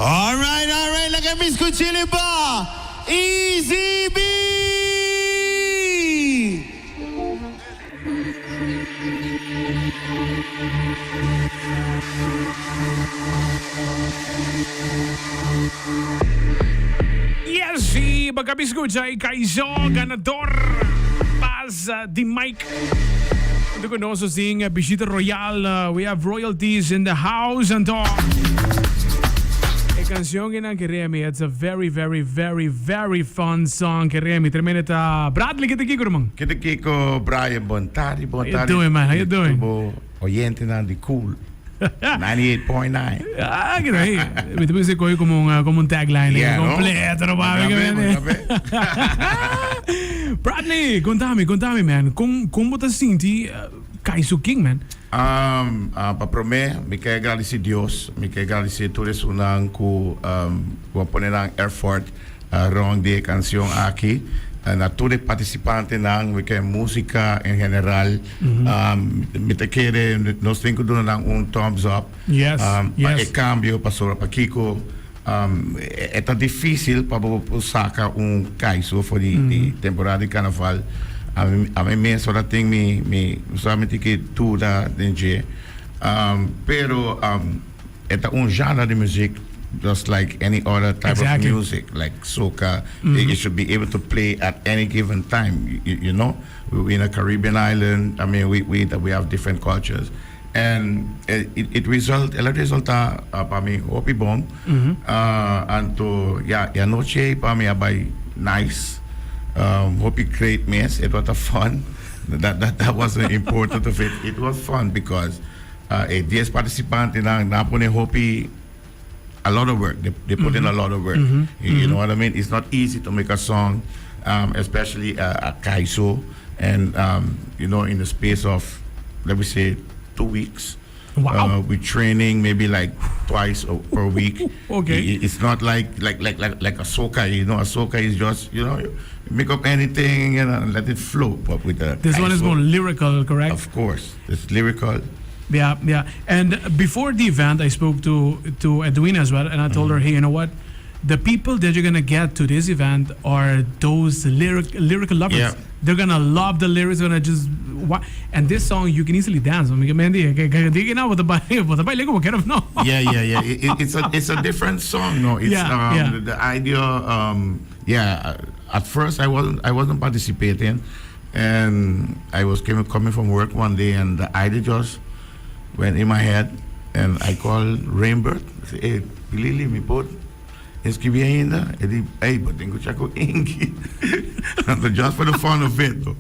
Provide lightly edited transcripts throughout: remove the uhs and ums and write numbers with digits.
Alright, alright, laga mi skucha riba Easy B! Yes, si bo a skucha e Kaiso ganador pasa di mic. Hunto ku nos tin bishita royal. We have royalties in the house anto. E canción que nan keremi, it's a very, very, very, very fun song keremi. Tremendo ta Bradley, ke te kiko, herman? Ke te kiko, Brian? Bon tardi, bon How you tardi. doing, man? How you doing? Bo oyentenan di Cool 98.9. Ah, que hey. Mi te puse coy como un, como un tagline. Yeah, no? completo, no papi. Bo ta be, bo Bradley, contame, contame, man. Con, con bo ta sinti uh, Kaiso King, man? Um, uh, pa promé, mi ke gradisí Dios, mi ke gradisí tur esunnan ku um, ku a pone nan effort uh, rond di e kanshon aki. Uh, na tur e partisipantenan, mi ke músika en general. Um, mi ta kere nos tin ku duna nan un thumbs up. Yes, um, pa yes. e kambio, pasobra pakiko um, e, e ta difísil pa bo por saka un kaiso for di, di temporada di karnaval. Ami, ami mes ora tin mi, mi solamente ke duda den dje. Um, pero um, e ta un genre di muziek just like any other type Exactly. of music, like soca. It, it should be able to play at any given time, you, you, you know. We, we in a Caribbean island, I mean, we, we, we have different cultures. And it, it, it result, el a resulta uh, pa mi hopi bon. Uh, anto, ja, e anochi pa mi a bai nice. Um, hopi great mes. It was a fun. That, that, that wasn't important of it. It was fun because uh, e 10 participantenan nan a pone hopi a lot of work. They, they put in a lot of work. You, you know what I mean? It's not easy to make a song, um, especially a, a kaiso, and um, you know, in the space of let me say 2 weeks. Wow. With training maybe like twice per week. It's not like a soca. A soca is just make up anything and let it flow. But with the This one is kaiso, more lyrical, correct? Of course, it's lyrical. Yeah. And before the event, I spoke to Edwina as well, and I told her, "Hey, you know what? The people that you're gonna get to this event are those lyrical lovers. They're gonna love the lyrics. They're gonna just and this song you can easily dance. I mean, man, que no, bo ta baila como quiero, no. Yeah. It's a different song. No, it's the idea. Yeah, at first I wasn't participating, and I was coming from work one day, and the idea just went in my head, and I called Rainbird. I said, "Hey, Lily, mi por skibi ainda?" E di, "Hey, but tin ku check Inky." So just for the fun of it, though.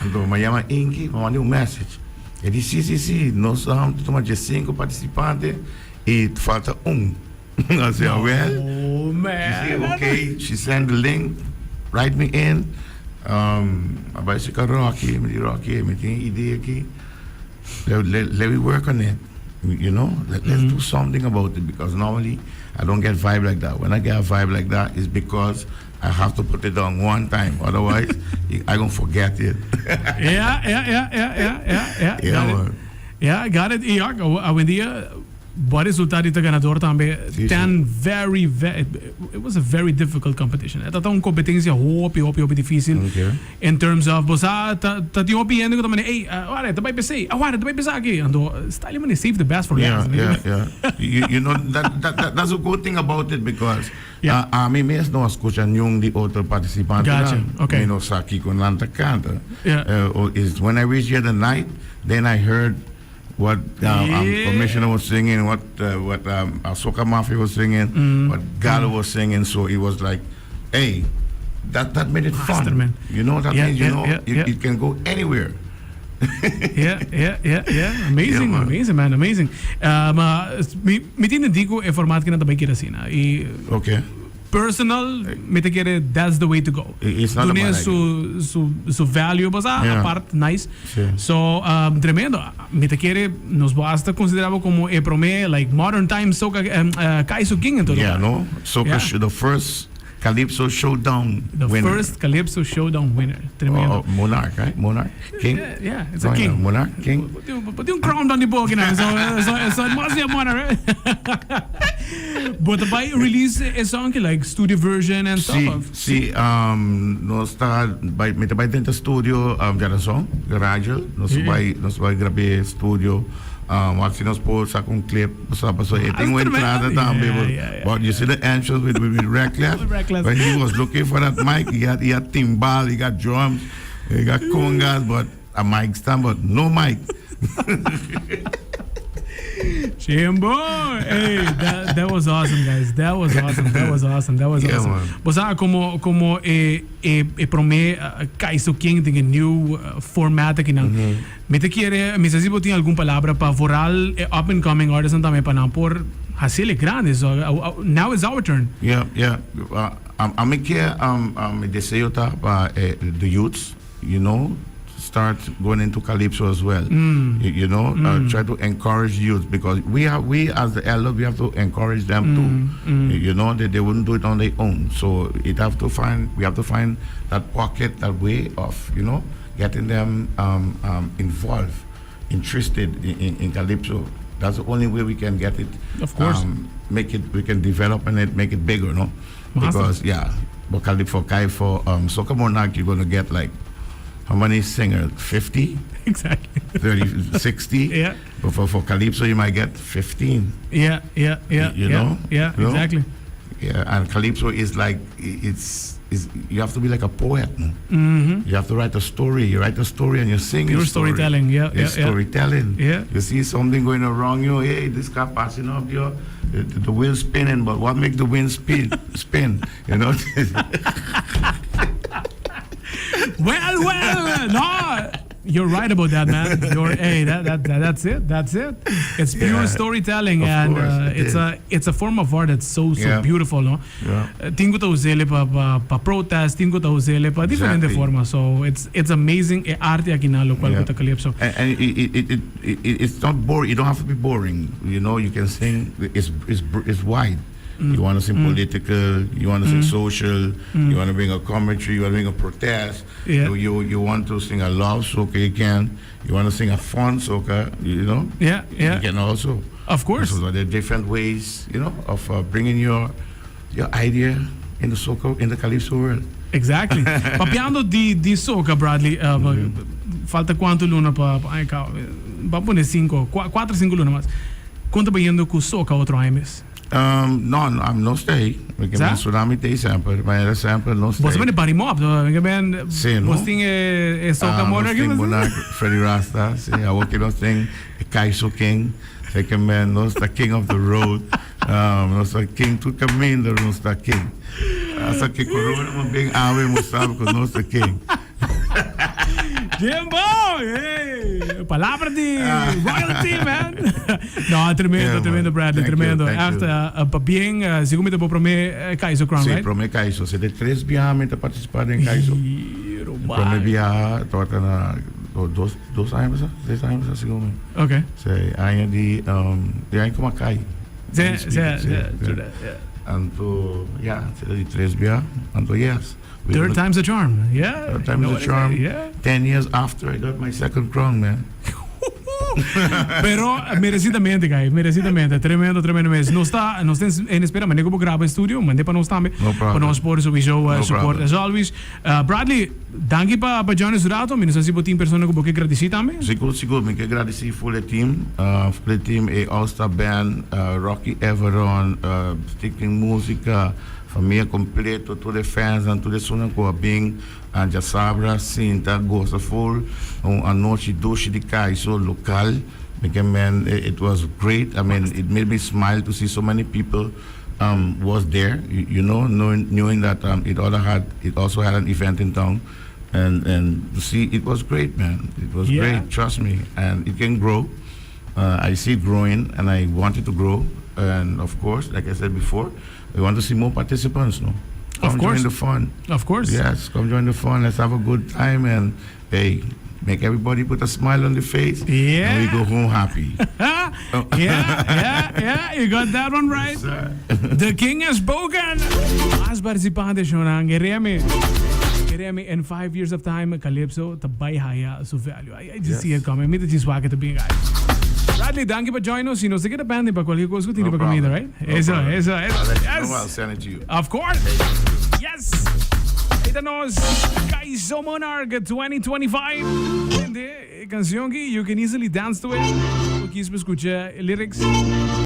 Anto, m'a yama Inky, m'a manda un message. E di, Si, nos um, tuma 5 partisipante i falta un." I said, "Well," Oh she man. said, "Okay." She sent the link, write me in. A bai serka Rocky, mi di, "Rocky, mi tin idea aki. Let me work on it. Let's do something about it," because normally I don't get vibe like that. When I get a vibe like that, it's because I have to put it down one time. Otherwise, I gonna forget it. Yeah, Got it. Man. Yeah, got it. I ja, awendia, bo resultado ta ganador tambe. 10 very, very, it was a very difficult competition. E ta un kompetensia hopi, hopi, hopi difísil. In terms of, bo sa, ta tin hopi hende ku ta mane, "Hey, wara, ta bai pesei. Ah, wara, ta bai pesa aki." Anto, style mane save the best for last. Yeah. You know, that's a good thing about it because ami mes no a skucha ningun di otro partisipante. Gotcha. Okay. Mi no sa kiko nan ta kanta. Or is when I reached here the night, then I heard what Commissioner was singing, what Soca Mafia was singing, what Galo was singing. So it was like, hey, that made it Master, fun. Man. That means it can go anywhere. Yeah. Amazing, Yeah, man. Amazing, man, amazing. Mi tin digo e formato ku nan tambe kier asina. I personal, mi ta kere that's the way to go. It's not a Dune bad su value, basta apart, nice. So, tremendo. Mi ta kere nos basta konsiderá komo e promé, like modern times soca Kaiso King en todo. Yeah, no? Soca, the first Calypso Showdown The winner. First Calypso Showdown winner. Tremendo. Oh, monarch, right? Monarch? King? Yeah, it's a No, king. yeah, monarch? King? Put un crown on the book, so it must be a monarch, right? Bo ta bai release e song ki like studio version and stuff Si, of? si, um, nos ta bai, mi ta bai drenta studio um, djarason, Rigel, nos Yeah. bai, nos bai grab'é studio, um, wak si nos por saka un clip, sa paso e tin un tremendo. entrada tambe, Yeah, but, yeah, yeah, but you see the entrance with, with, with Reckless, Reckless. when he was looking for that mic, he had, he had timbal, he got drums, he got congas, but a mic stand, but no mic. Chimbo! Hey, that, that was awesome, guys. That was awesome. That was awesome. That was Yeah, awesome. man. Bo sa como como e e e prome uh, Kaiso King den e new uh, format aki nan. Mm-hmm. Mi te kiere, mi sa si bo tin algun palabra pa vooral e up and coming artists nan tambe pa nan por haciele grande. So uh, uh, now is our turn. Yeah, yeah. Uh, ami ke um, um, mi deseo ta pa eh, the youths, you know, start going into calypso as well. You, you know, uh, try to encourage youth because we have we as the elder we have to encourage them too. You know, they, they wouldn't do it on their own. So it have to find we have to find that pocket, that way of you know getting them um, um, involved, interested in, in, in calypso. That's the only way we can get it. Of course. Um, make it we can develop and it make it bigger, no? Master. Because yeah, but for Kai for um Soca Monarch you're gonna get like how many singers? 50, Exactly. 30, 60? Yeah. But for, for Calypso you might get 15. Yeah, yeah, yeah. You yeah, know? Yeah, You know? exactly. Yeah, and Calypso is like i- it's is you have to be like a poet. No? Mhm. You have to write a story. You write a story and you sing Pure your story. storytelling, yeah, It's yeah, yeah. storytelling. Yeah. You see something going wrong, you hey, this car passing up here, the, the wheel spinning, but what make the wind spin? spin, you know? Well, well, no. You're right about that, man. You're hey, that, that, that that's it. That's it. It's pure Yeah. storytelling, Of and course, uh, it it's is. a it's a form of art that's so so Yeah. beautiful, no? Yeah. Eh, Tin ku ta us'é pa pa pa protest, tin ku ta us'é pa diferente Exactly. forma. So it's it's amazing e arte aki na locual Yeah. cu ta calypso. And, and it, it, it, it, it, it's not boring. You don't have to be boring. You know, you can sing. It's it's it's wide. Mm. You want to sing political. You want to sing social. You want to bring a commentary. You want to bring a protest. Yeah. You, you you want to sing a love soca. You can. You want to sing a fun soca. You know. Yeah, yeah. You can also. Of course. So there are different ways, you know, of uh, bringing your your idea in the soca in the calypso world. Exactly. Papiando di di soca Bradley, uh, falta cuanto luna pa pa ay ka, ban pone cinco, cuatro cinco luna mas. Con ta bayendo cu soca otro aña mes? Um, no, no, no stay. Mi ke Sa? men tsunami tei semper, manera semper no Bo stay. ta bini party mob, to? Mi ke men Sí, no? bos tin e, e soca Ah, nos monarchy. tin Monarch, Freddy Rasta, sí, awor ke nos tin e Kaiso King, se ke men nos ta king of the road, um, nos ta king tur kaminda nos ta king. Hasta ke corona mo bin awe mo sabi ku nos ta king. Jimbo! Hey! Palabra di royalty, man! No, tremendo, Yeah, tremendo, man. Bradley, Thank you, tremendo. thank Echt, you. uh, uh, pabien, uh, segun mi ta bo prome uh, Kaiso Crown, Sí, right? prome Kaiso. Se de tres biaha mi ta participa den Kaiso. Hero, Prome man. biaha tabata na dos, dos aña pasá, tres aña pasá segun mi. Ok. Sí, aña di, um, di aña ku mi a kai. Sí, Sí, sí, sí, sí, sí. true that, yeah. Anto, ya, se di tres biaha. Anto, yes. We Third gonna- time's a charm. Yeah. Third time's You know a what I charm. say, Yeah. 10 years after I got my second crown, man. Pero merecidamente, guy, merecidamente. Tremendo, tremendo mes. Nos ta, nos ta en espera, mane ku bo graba studio, mande pa nos tambe. No problem. Pa nos por sowieso uh, No support problem. as always. Uh, Bradley, danki pa pa join us rato. Mi no sa si bo tin persona ku bo ke gradisí tambe. Sigur, sigur. Mi ke gradisí full e team. Uh, full e team, e All Star Band, uh, Rocky Everon, uh, Stichting Musica, Famia completo, tur e fansnan, tur esunnan cu a bin a djasabra sinta goza full un anochi dushi di Kaiso local. Mi ke men it was great, I mean it made me smile to see so many people um was there, you know, knowing knowing that um it other had it also had an event in town and and to see it was great man, it was Yeah. great, trust me, and it can grow. Uh, I see it growing and I want it to grow and of course, like I said before, we want to see more participants, no? Of Come course. join the fun. Of course. Yes, come join the fun. Let's have a good time and hey, make everybody put a smile on the face. Yeah. And we go home happy. yeah, yeah, yeah, you got that one right. Sir. The king has spoken. Mas participante shonan, Geremi. Geremi, in 5 years of time, Calypso, ta bay haya su value. I just see it coming. Mi ta just wak e ta bin, guys. Bradley, danki pa join nos. Y nos ta keda pending pa cualkier cos cu tin No riba caminda, problem. right? No Eso, problem. eso, eso. I'll let you Yes. know. I'll send it to you. Of course. Yes. Ey ta nos Kaiso Monarch 2025. Tende e cancion aki, you can easily dance to it. Bo kies pa scucha e lyrics.